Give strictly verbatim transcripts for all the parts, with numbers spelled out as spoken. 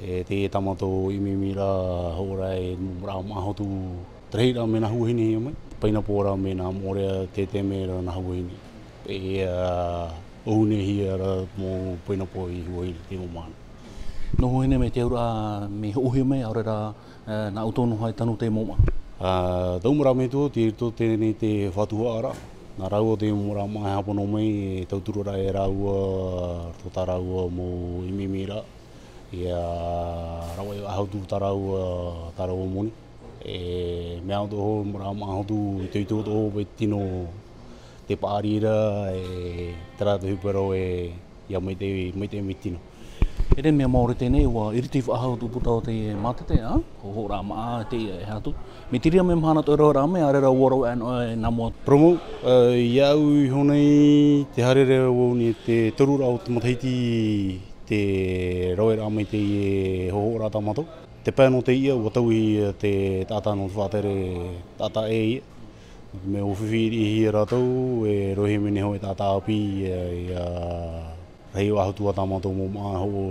E te tāmato ʻimiraʻa hoʻo ra e mau māʻa hotu, te rahi rā mea nā huahine e mai, painapō rā mea nā moʻorea, te taime rā nā huahine. E, ā, ʻōhunehia rā mau painapō i huahine te mau māʻa. Nō huahine mai te auraʻa mea hoʻohia mai, ʻaore rā, ā, nā ʻoutou noa e tanu te mau māʻa. Ā, tau mau rā mea tō, tei roto teie nei te fatuhaʻa rā. Nā rāua te mau rā māʻa e hāpono mai, e tauturu rā e rāua, tō tā rāua mau ʻimiraʻa. ʻIa rave ʻahotu tā rāua, tā rāua moni. E mea atoʻa hoʻi, mau rā māʻa hotu, itoito atoʻa hoʻi, e tino te paʻari ra, e terā te hupe rave, ʻia maitaʻi, maitaʻi mai tino. E te mea maori teie, ʻua ʻiriti faʻahou te ʻūputa o te mātete, ā? Hoʻo rā māʻa, teie e hatu. Mai te reira mea mahana tō rāua rā mea, ʻaore rā ʻua rave anaʻe nā mua. Promo, ā, iāʻu iho nei, tē haere ra vau nei te toru rā o te matahiti, tē rave ra mai teie hoʻo rā tāmato. Te pae nō teie, ʻua tauihi te taʻata nō te faʻatere, taʻata ʻē ia. Mea ʻua fifi riʻihia rātou, e rohe mai nei hoʻi e taʻata ʻāpī, ʻia, ʻia rahi ʻahotu ā tā mātou mau māʻa hoʻo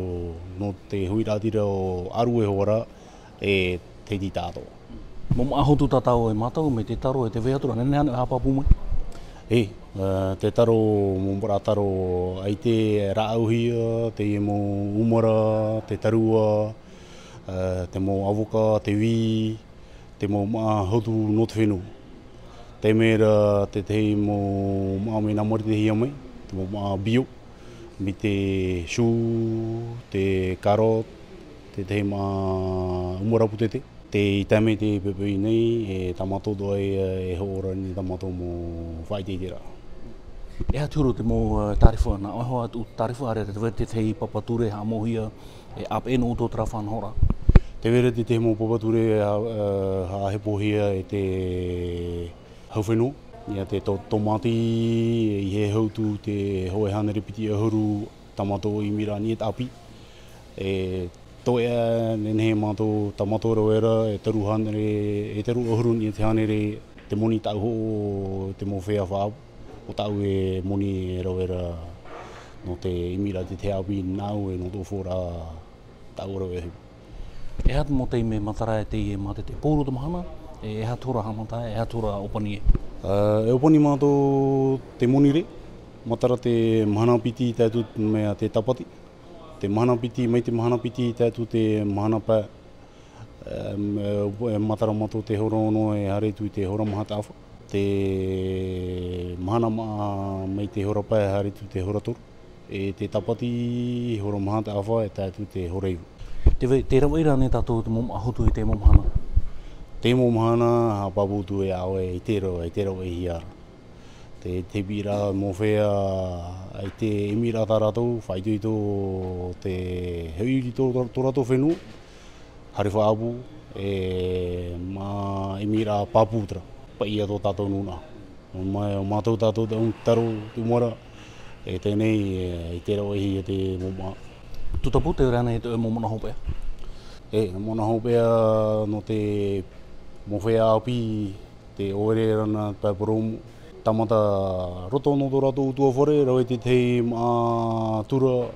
nō te huiraʻatira o ʻĀrue hoʻi rā, e Tahiti Taʻatoʻa. Mau māʻa hotu tātou e mātau, mai te taro, e tē vai atu ra, nehenehe anaʻe e haʻapāpū mai? E, ā, te taro, mau rā taro, ʻaita e rāʻauhia, teie mau ʻumara, te tarua, ā, te mau avoka, te vī, te mau māʻa hotu nō te fenua. Taime ra te tahi mau māʻa mea nā Maoritehia mai, te mau māʻa bio, mai te chou, te carotte, te tahi māʻa ʻumara pūtete. Tei taime tē poipoi nei, e tāmato atoʻa e, e hoʻo ra nei tā mātou mau faʻaʻiteʻiteraʻa. E aha te huru te mau, ā, tārifa, nā ʻoe hoʻi atu tārifa, ʻaore rā te vai te tahi papa ture haʻamauhia, e ʻāpeʻe nō ʻoutou terā faʻanahoraʻa? Tē vai ra te tahi mau papa ture, ā, ā, haʻahepohia e te hau fenua, ʻia te tō-, tōmāti, e ʻeiaha atu te hōʻē hānere piti ʻahuru tā mātou ʻimiraʻa niʻa i te ʻāpī. E toeʻa nehenehe mātou, tā mātou rave ra, e toru hānere, e toru ʻahuru niʻa i te hānere, te moni tāʻu hoʻo, te mau feiā faʻaʻapu, ʻo tāʻu e moni e rave ra nō te ʻimiraʻa i te tahi ʻāpī nāʻu e nō tōʻu faufaʻa tāʻu rave. E aha te mau taime e matara ai teie mātete? Pōuru te mahana, e, e aha te hora haʻamata, e aha te hora ʻōpani ai? Ā, e ʻōpani mātou te Monirē, matara te mahana piti tae atu mea te Tāpati. Te mahana piti, mai te mahana piti tae atu te mahana pae, ā, e, e matara mātou te hora ono e haere atu i te hora maha taʻafa. Te mahana maʻa mai te hora pae e haere atu i te hora toru. E te Tāpati, hora maha taʻafa e tae atu i te hora iva. Tē vai, tē rave ra nei tātou te mau māʻa hotu i te mau mahana? Te mau mahana, haʻapāpū atu e ʻoe, ʻaita e rave, ʻaita e rave hia ra. Te, te piʻiraʻa mau feiā, ʻaita e ʻimiraʻa tā rātou, faʻaitoito te, hau i tō, tō, tō rātou fenua, haere faʻaʻapu, e mā-, ʻimiraʻa pāpū terā. Paʻi ïa tō tātou nūnaʻa. Mā-, mātou tātou te ʻū-, taro, te ʻumara, e teie nei, e, ʻaita e rave hia te mau māʻa. Tū Tapu, tē vai ra nei te mau manaʻo hopeʻa? E, manaʻo hopeʻa nō te mau feiā ʻāpī, te ʻōere ra nā pae purōmu. Tāmata roto nō tō rātou ʻutuāfare, rave te tahi māʻa tura,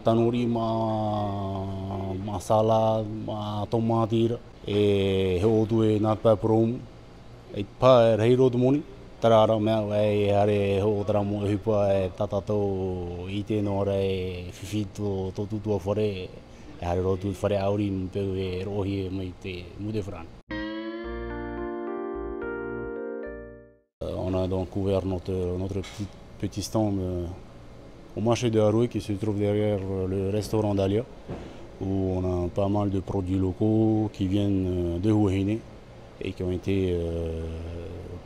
tano riʻi māʻa, māʻa salade, māʻa tōmāti ra. E hoʻo atu e nā pae purōmu. E pā, e rahi roa te moni. Terā rā mea, e haere e hoʻo terā mau ʻohipa, e tā tātou ʻite noa ra e fifi tō, tō ʻutuāfare, e haere roa atu te fare ʻāuri, peu e roʻohia mai te Moules de France. Euh, on a donc ouvert notre, notre petit, petit stand, euh, au marché de Haroué qui se trouve derrière, euh, le restaurant Dahlia, où on a pas mal de produits locaux qui viennent, euh, de Huahine et qui ont été, euh,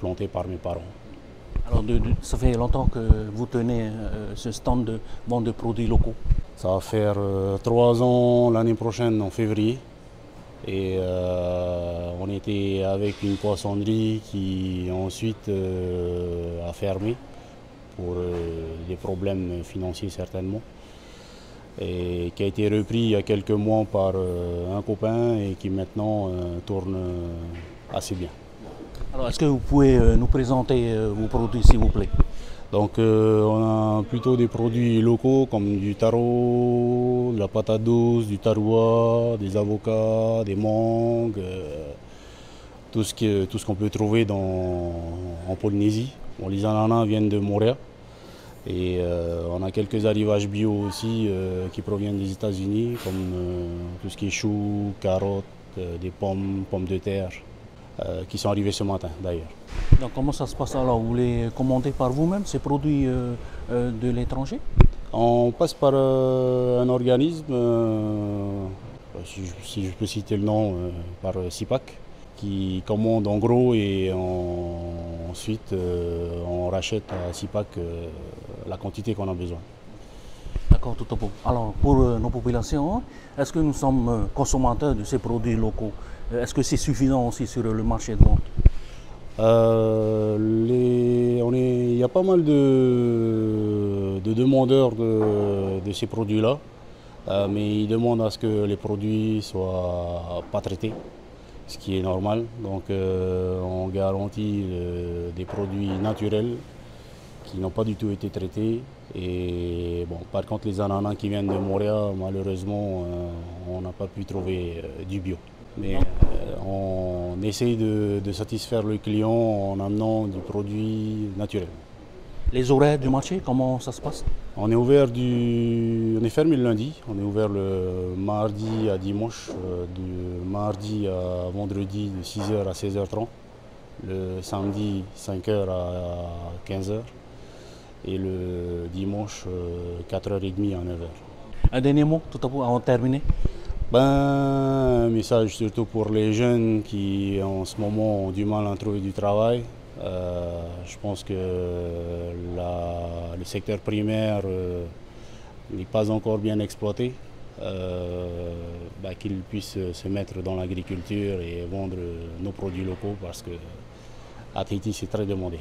plantés par mes parents. Alors, de, de, ça fait longtemps que vous tenez, euh, ce stand de vente de produits locaux ? Ça va faire, euh, trois ans l'année prochaine, en février. Et, euh, on était avec une poissonnerie qui ensuite, euh, a fermé pour, euh, des problèmes financiers certainement. Et qui a été repris il y a quelques mois par, euh, un copain et qui maintenant, euh, tourne, euh, assez bien. Alors, est-ce que vous pouvez, euh, nous présenter, euh, vos produits, s'il vous plaît ? Donc, euh, on a plutôt des produits locaux comme du taro, de la patate douce, du taroua, des avocats, des mangues, euh, tout ce que, tout ce qu'on peut trouver dans, en Polynésie. Bon, les ananas viennent de Moorea. Et, euh, on a quelques arrivages bio aussi, euh, qui proviennent des États-Unis, comme, euh, tout ce qui est choux, carottes, euh, des pommes, pommes de terre, euh, qui sont arrivés ce matin d'ailleurs. Donc, comment ça se passe alors ? Vous les commandez par vous-même, ces produits, euh, euh, de l'étranger ? On passe par, euh, un organisme, euh, si je, si je peux citer le nom, euh, par, euh, SIPAC, qui commande en gros et en- ensuite, euh, on rachète à SIPAC, euh, la quantité qu'on a besoin. D'accord, Tutapo. Alors, pour, euh, nos populations, hein, est-ce que nous sommes, euh, consommateurs de ces produits locaux ? Euh, est-ce que c'est suffisant aussi sur le marché de vente ? Euh, les- on est- il y a pas mal de, de demandeurs de, de ces produits-là, euh, mais ils demandent à ce que les produits soient pas traités, ce qui est normal. Donc, euh, on garantit, euh, des produits naturels qui n'ont pas du tout été traités. Et bon, par contre, les ananas qui viennent de Moorea, malheureusement, euh, on n'a pas pu trouver, euh, du bio. Mais, euh, on essaye de, de satisfaire le client en amenant du produit naturel. Les horaires du marché, comment ça se passe ? On est ouvert du, on est fermé le lundi. On est ouvert le mardi à dimanche, euh, du mardi à vendredi de six heures à seize heures trente. Le samedi, cinq heures à quinze heures. Et le dimanche, euh, quatre heures et demie à neuf heures. Un dernier mot, Tutapo, avant de terminer ? Ben, un message surtout pour les jeunes qui, en ce moment, ont du mal à trouver du travail. Euh, je pense que la- le secteur primaire, euh, n'est pas encore bien exploité. Euh, ben, qu'ils puissent se mettre dans l'agriculture et vendre nos produits locaux parce que à Tahiti, c'est très demandé.